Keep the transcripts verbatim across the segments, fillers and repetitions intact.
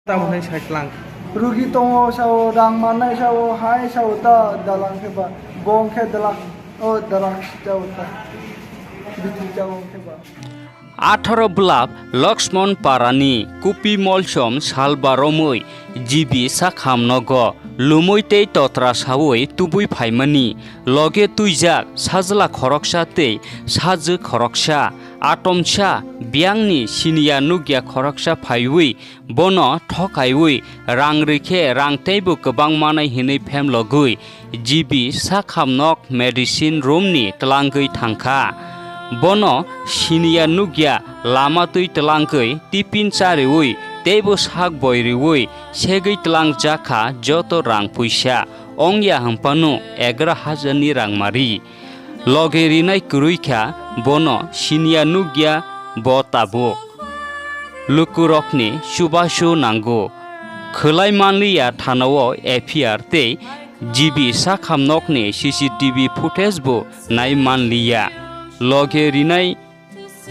Tamo hwnwi sai tlang. Rugi tongo sao, rang mannai sao, hai sao ta dalang khe ba, bong khe dalang, o dalang sao ta, bithi sao khe ba. Atharo blap Lakshman Parani Kupi Molsom salba romwi G B sakham nogo lumwi tei totra sawi tubui phaimani, loge twijak sajla khoroksa tei sajwk khoroksa, atomsa biyangni siniya nukya khoroksa phaiwi bono thokaiwi rang rikhe rang teibo kwbang manai hinwi phemlogwi G B sakham nok medicine room ni tlangwi thangkha. Bono siniya nukya lama twi tlangwi tiffin chariwi teibo sak boi riwi segwi tlangjak kha joto rang puisa ongya hwnphano egaroh hajar ni rang mari. Loge rinai kwrwi kha bono siniya nukya bo tabuk. Lukurokni chubachu nango. Khwlai manliya thanao F I R tei G B sakham nokni C C T V footage bo nai manliya. Loge rinai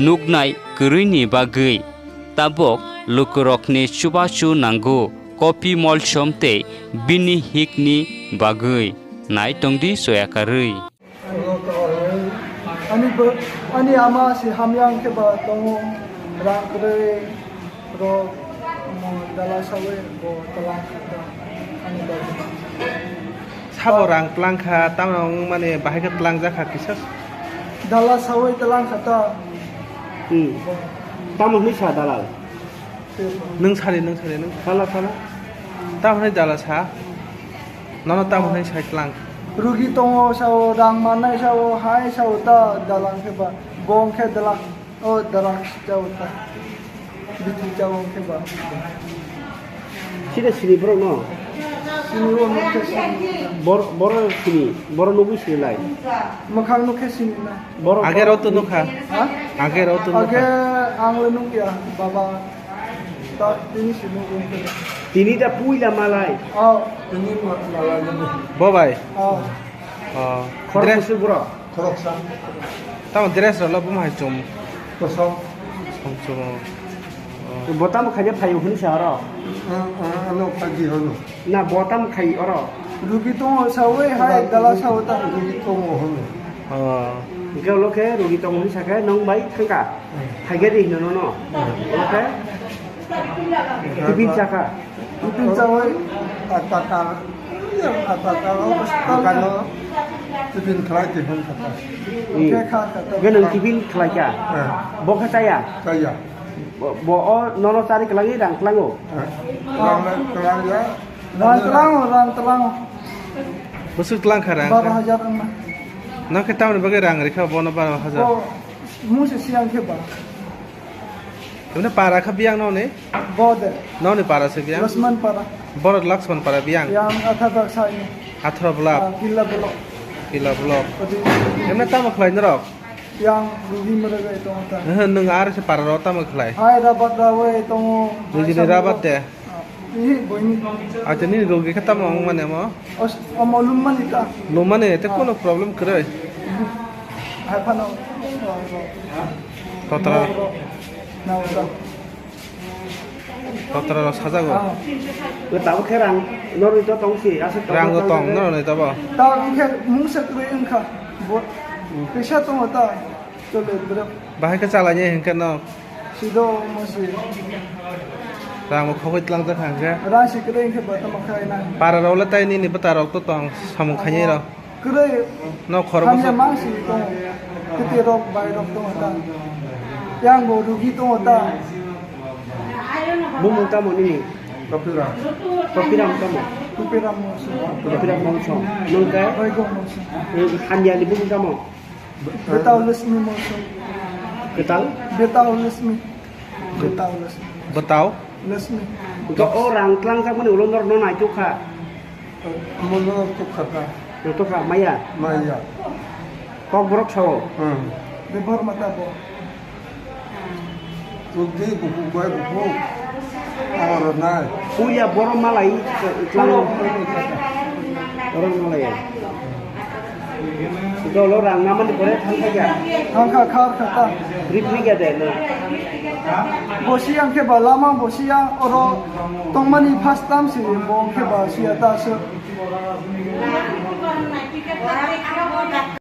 nuknai kwrwini bagwi tabuk lukurokni chubachu nango, Kopi Molsom tei bini hikni bagwi. Nai tongdi soya karwi. Ani bo, ani ama si hamya hwnkhe ba tongo, rang kwrwi rok, omo dala sawi bo twlang kha ta, ani bagwi. Sabo rang twlang kha, tamo wng mani bahai khe twlang jak kha kisa. Dala sawi twlang kha ta. Hmm. Tamo hwnwi sa dalal? Nwng sari, nwng sari, nwng. Sala, sala. Tamo hwnwi dala sa. Nono tamo hwnwi sai tlang. Rugi tongo sao, rang mannai sao, hai sao ta dalang khe ba. Bong khe dalang, o dalang sao ta. Bithi sao khe ba. Sida sini borok no? Sini o nuk khe sini. Bor-, borok sini, borok nugwi sini lai. Mwkhang nuk khe sini na. Borok age rok to nukha. Ha? Age rok to nukha. Age ang le nukya, baba. Ta tini si nuk wng khe. Tini da puila malai. Oh. Tini ma-, malai nini. Bo bai? Oh. Oh. Khorok dress. Musu bro. Khoroksa. Tamo dress rok lo bo hai chum. Kosong. Chum chum. Oh. Bo tamo khaina phaio hwnwi sa oro? Ang, ang, ano phaji hono. Na bo tamo khai oro? Rugi tongo sawi hai dala sao ta. Rugi tongo hono. Oh. Hwnkhe ulo khe rugi tongo hwnwi sakhe nwng bai thangkha. Hmm. Phaikhe ri hino nono. Hmm. Ulo khe tiffin chakha. Tiffin chawi atata, atata o bwskano tiffin khlai tiffin kata. Hmm. Khe kha kata. Hwnkhe nwng tiffin khlaikha? Hmm. Bo khe chaya? Chaya. Bo, bo o nono chari kwlangwi rang tlango? Hmm. Rang tlango, rang tlango. Bwswk tlang kha rang? Baro hajar wngma. Nang khe tamoni bagwi rang rikha bono baro hajar? Bo mungsa siyang khe ba. Emne para kha biyang noni? Bo de. Noni para se biyang? Lakshman para. Borok Lakshman para biyang? Yang atharo dak sai. Atharo block? Ah, Killa block. Killa block. Odi. Emne tamo khlai norok? Yang rugi maragai tong ta. Eh, nwng ar se para ro tamo khlai? Hai rabat rawe tongo. Nijini rabat de? Ah, ini boini. Acha nini rugi khe tamo wng mane mo? Os, omo lum mani ta. Lum mani te kono problem kwrwi? Hai phano. Totra. Na, na, na. Kotora rok sajago. Ah. Bo tabuk khe rang norwi to tong si, aswk tong. Rang bo tong norwi tabo. Ta wngkhe mungsa kwrwi wngkha. Bo, hmm, kaisa tongo ta. Chole bwrwk. Bahai khe chalai ni hinkhe no. Sido mo si. Rang bo khogoi tlang jak kha hinkhe. Rang si kwrwi wngkhe bo tamo khlai na. Para rok le tai nini bwta rok to tong samung khainai rok. Kwrwi. No khoroksa. Hamya mang si tongo. Kwtwi rok bai rok tongo ta. Yang bo rugi tongo ta. Bumung tamo nini? Kopiram. Kopiram tamo? Kopiram Mongso. Kopiram Mongso. Nung khe? Roigo Mongso. Eh, hamya ni bumung tamo? Betao Lesmi Mongso. Ketang? Betao Lesmi. Betao Lesmi. Betao? Lesmi. Ga o rang tlang jak mani ulo nor no nai tuk kha. Amo no tuk kha ta. Tuk kha maya? Maya. Kok borok sao? Hmm. Bebor mata bo. Tuk di buku bai buku. Aro nai. Puya borok malai tlang. Borok malai. Dolo rang namani pore thang kha. Thang kha kha kha ta. Ripri ga de no. Bo siya khe ba lama bo siya oro tongmani first time si bo khe ba siya ta aswk.